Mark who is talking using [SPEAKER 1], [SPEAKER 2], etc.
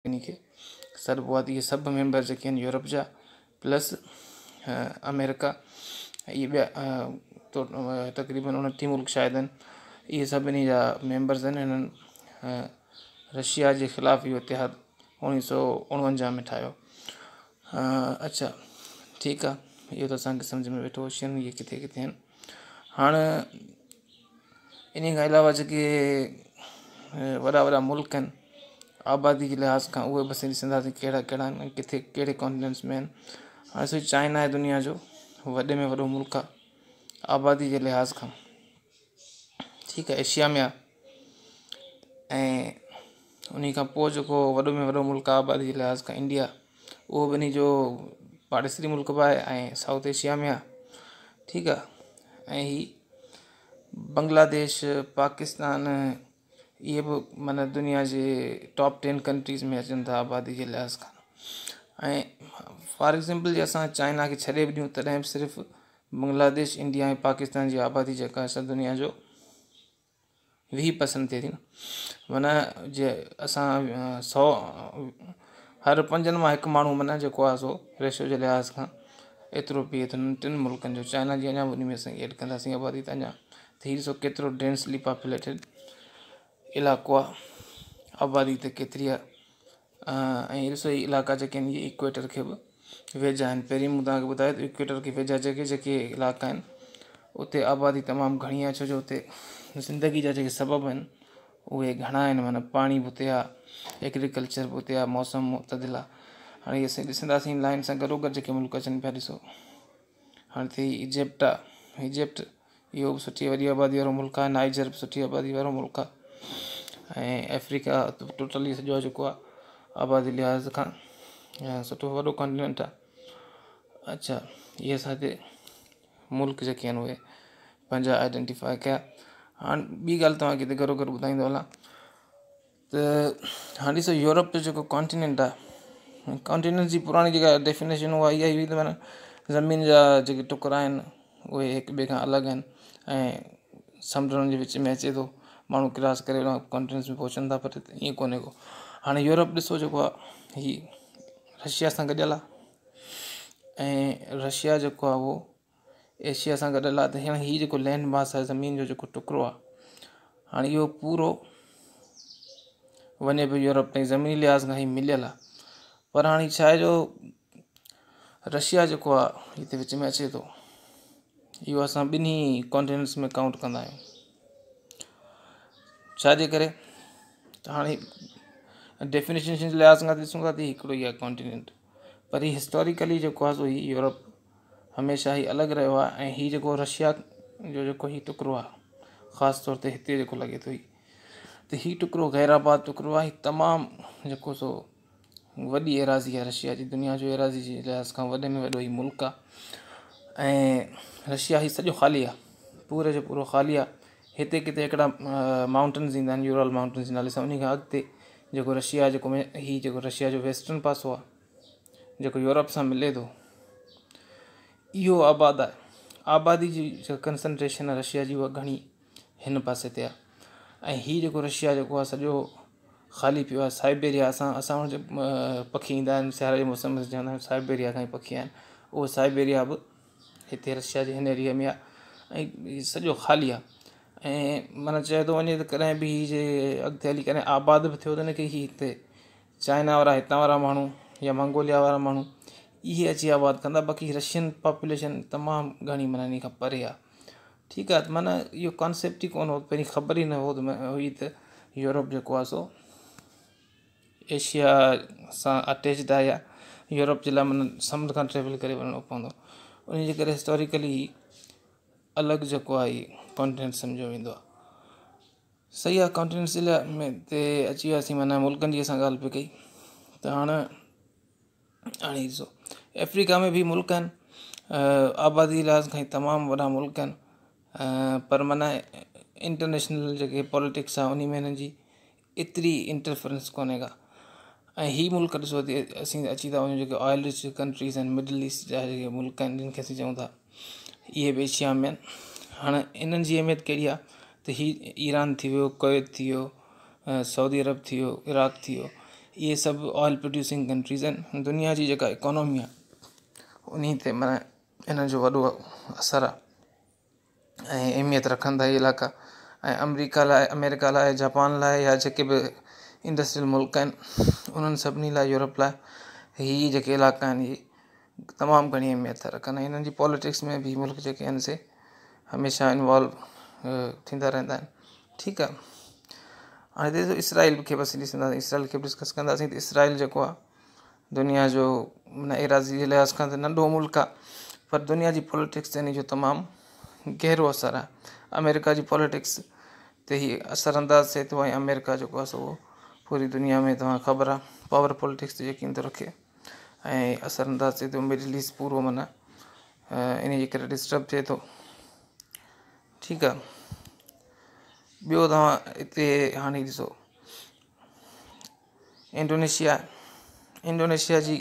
[SPEAKER 1] انهي کي سڏبو آهي ته اهي سڀ ميمبر جيڪي آهن يورپ جا پلس آمريڪا اهي ٻيا تقريبن 29 ملڪ شايد آهن، اهي سڀ انهي جا ميمبرز آهن. انهن رشيا جي خلاف اهو اتحاد 1949 ۾ ٺاهيو. اڇا ٺيڪ آهي، اهو ته اسانکي سمجهه ۾ ويٺو اچي اهي ڪٿي ڪٿي آهن. هاڻ انهي کان علاوه جيڪي وڏا وڏا ملڪ آهن آبادي جي لحاظ کان، اهي به اسين ڏسنداسين ڪهڙا ڪهڙا آهن ۽ ڪٿي ڪهڙي ڪانٽيننٽس ۾ آهن. هاڻي ڏسو، چائنا آهي، دنيا جو وڏي ۾ وڏو ملڪ آهي آبادي جي لحاظ کان، ٺيڪ آهي، ايشيا ۾ آهي. ۽ ان کان پوءِ جيڪو وڏو ۾ وڏو ملڪ آهي آبادي جي لحاظ کان انڊيا، اهو به ان جو پاڙيسري ملڪ به آهي ۽ سائوٿ ايشيا ۾ آهي، ٺيڪ آهي. ۽ هي بنگلاديش، پاڪستان، اهي به معنيٰ دنيا جي ٽاپ 10 ڪنٽريز ۾ اچن ٿا آبادي جي لحاظ کان. ۽ فار ايگزامپل جي اسان چائنا کي ڇڏي به ڏيون، تڏهن به صرف بنگلاديش، انڊيا ۽ پاڪستان جي آبادي جيڪا آهي سا دنيا جو 20% ٿئي ٿي. معنيٰ جي اسان 100، هر پنجن مان هڪ ماڻهو معنيٰ جيڪو آهي سو ريشو جي لحاظ کان ايترو بيهي ٿو ٽن ملڪن جو. چائنا جي اڃا به ان ۾ اسان ايڊ ڪنداسين آبادي ته اڃا ٿي. ڏسو ڪيترو ڊينسلي پاپوليٽيڊ علائقو آهي، آبادي ته ڪيتري آهي. ۽ ڏسو، هي علائقا جيڪي آهن اهي اڪويٽر کي به ويجها آهن. پهرين مون توهان کي ٻڌايو ته اڪويٽر کي ويجها جيڪي جيڪي علائقا آهن، اتي آبادي تمام گهڻي آهي، ڇو جو اتي زندگي جا جيڪي سبب آهن اهي گهڻا آهن. معنيٰ پاڻي به اتي آهي، ايگريڪلچر به اتي آهي، موسم معتدل آهي. هاڻي اسين ڏسنداسين لائن سان گڏو گڏ جيڪي ملڪ اچن پيا. ڏسو، هاڻي ٿي ايجپٽ آهي، ايجپٽ اهو به سٺي وڏي آبادي وارو ملڪ آهي. نائجر به سٺي آبادي وارو ملڪ آهي. ۽ آفريڪا ٽوٽلي سڄو جيڪو آهي آبادي لحاظ کان سٺو وڏو ڪانٽيننٽ آهي. اڇا، اهي اسان هتي ملڪ جيڪي آهن اهي پنهنجا آئيڊينٽيفائي ڪيا. هاڻي ٻي ڳالهه توهان کي هتي گڏو گڏ ٻڌائيندو هلان ته هاڻي ڏسو، يورپ جو جيڪو ڪانٽيننٽ آهي، ڪانٽيننٽ جي پراڻي جيڪا ڊيفينيشن اها اها هئي ته معنيٰ زمين جا جيڪي ٽڪرا آهن اهي هڪ ٻئي کان الڳ آهن ۽ سمنڊ جي وچ ۾ اچي ٿو، ماڻهو ڪراس ڪري ڪانٽيننٽس ۾ پهچن ٿا، پر ائين ڪونهي ڪو. هاڻي يورپ ڏسو جيڪو آهي، هي رشيا سان گڏيل آهي ۽ رشيا جيڪو آهي اهو ايشيا سان گڏيل آهي. ته هاڻي هي جيڪو لينڊ ماس آهي، زمين جو جيڪو ٽڪرو آهي، هاڻي اهو پورو وڃي پيو يورپ تائين. زميني لحاظ کان هي مليل آهي، پر هاڻي ڇا آهي جو رشيا جيڪو آهي هتي وچ ۾ اچي ٿو. اهو اسان ٻنهي ڪانٽيننٽس ۾ ڪائونٽ ڪندا آهيون. ڇا جي ڪري ته هاڻي ڊيفينيشن جي لحاظ کان ڏسون ٿا ته هڪڙو ئي آهي ڪانٽيننٽ، پر هي هسٽاريڪلي جيڪو آهي سو هي يورپ هميشه هي الڳ رهيو آهي. ۽ هي جيڪو رشيا جو جيڪو هي ٽڪرو آهي، خاص طور تي هتي جيڪو لڳي ٿو هي ته هي ٽڪرو غير آباد ٽڪرو آهي. تمام جيڪو سو وڏي ايراضي آهي رشيا جي، دنيا جو ايراضي جي لحاظ کان وڏي ۾ وڏو هي ملڪ آهي. ۽ رشيا هي سڄو خالي آهي، پوري جو پورو خالي آهي. هتي ڪٿي هڪڙا مائونٽنز ايندا آهن يورل مائونٽنز جي نالي سان. ان کان اڳتي جيڪو رشيا جيڪو هي جيڪو رشيا جو ويسٽرن پاسو آهي، جيڪو يورپ سان ملي ٿو، اهو آباد آهي. آبادي جي جيڪا ڪنسنٽريشن آهي رشيا جي، اها گهڻي هن پاسي تي آهي. ۽ هي جيڪو رشيا جيڪو آهي سڄو خالي پيو آهي. سائبيريا، اسان اسان وٽ پکي ايندا آهن سياري جي موسم ۾، چوندا آهن سائبيريا کان ئي پکي آهن، اهو سائبيريا به هتي رشيا جي هن ايريا ۾ آهي. ۽ سڄو خالي آهي ۽ معنيٰ چيو ٿو وڃي ته ڪڏهن به هي جي اڳتي هلي ڪڏهن آباد به ٿيو ته هن کي هي هتي چائنا وارا، هتان وارا ماڻهو يا منگوليا وارا ماڻهو اهي اچي آباد ڪندا، باقي رشين پاپوليشن تمام گهڻي معنيٰ ان کان پري آهي. ٺيڪ آهي، معنيٰ اهو ڪانسيپٽ ئي ڪونه هو، پهرين خبر ئي نه هو ته هئي ته يورپ جيڪو آهي سو ايشيا سان اٽيچڊ آهي يا يورپ جي لاءِ معنيٰ سمنڊ کان ٽريول ڪري وڃڻو پوندو. ان جي ڪري هسٽاريڪلي الڳ جيڪو آهي ڪانٽيننٽ سمجهيو ويندو آهي. صحيح آهي، ڪانٽيننٽس جي لاءِ ۾ تي اچي وياسين، معنيٰ ملڪن جي اسان ڳالهه پئي ڪئي ته هاڻي هاڻي ڏسو، آفريڪا ۾ به ملڪ آهن، آبادي جي لحاظ کان تمام وڏا ملڪ آهن، پر معنيٰ انٽرنيشنل جيڪي پاليٽڪس آهي ان ۾ هنن جي ايتري انٽرفرنس ڪونهي ڪا. ۽ هي ملڪ ڏسو، اسين اچي ٿا وڃون جيڪي آئل رچ ڪنٽريز آهن، مڊل ايسٽ جا جيڪي ملڪ آهن، جن کي اسين چئون ٿا، اهي به ايشيا ۾ آهن. هاڻي انهن جي اهميت ڪهڙي آهي ته هي ايران ٿي ويو، ڪويت ٿي ويو، سعودي عرب ٿي ويو، عراق ٿي ويو، اهي سڀ آئل پروڊيوسنگ ڪنٽريز آهن. دنيا جي جيڪا اڪانومي آهي انهي تي معنيٰ انهن جو وڏو اثر آهي ۽ اهميت رکن ٿا اهي علائقا. ۽ آمريڪا لاء آمريڪا لاء جاپان لاء يا جيڪي به انڊسٽريل ملڪ آهن انهن سڀني لاء يورپ لاء هي جيڪي علائقا آهن اهي تمام گهڻي اهميت ٿا رکن ۽ انهن جي پاليٽڪس ۾ به ملڪ جيڪي آهن سي هميشه انوالو ٿيندا رهندا آهن. ٺيڪ آهي، هاڻي ڏسو اسرائيل کي بس ڏسنداسين، اسرائيل کي به ڊسڪس ڪنداسين ته اسرائيل جيڪو آهي دنيا جو معنيٰ ايراضي جي لحاظ کان ته ننڍو ملڪ آهي پر دنيا جي پاليٽڪس تي ان جو تمام گهرو اثر آهي. آمريڪا جي پاليٽڪس تي هي اثر انداز ٿئي ٿو ۽ آمريڪا جيڪو آهي سو پوري دنيا ۾ توهان کي خبر آهي پاور پاليٽڪس تي يقين ٿو رکي ۽ اثر انداز ٿئي ٿو. مڊل ايسٽ پورو معنيٰ ان جي ڪري ڊسٽرب ٿئي ٿو. ٺيڪ آهي، ٻيو توهان هتي هاڻي ڏسو انڊونيشيا، انڊونيشيا جي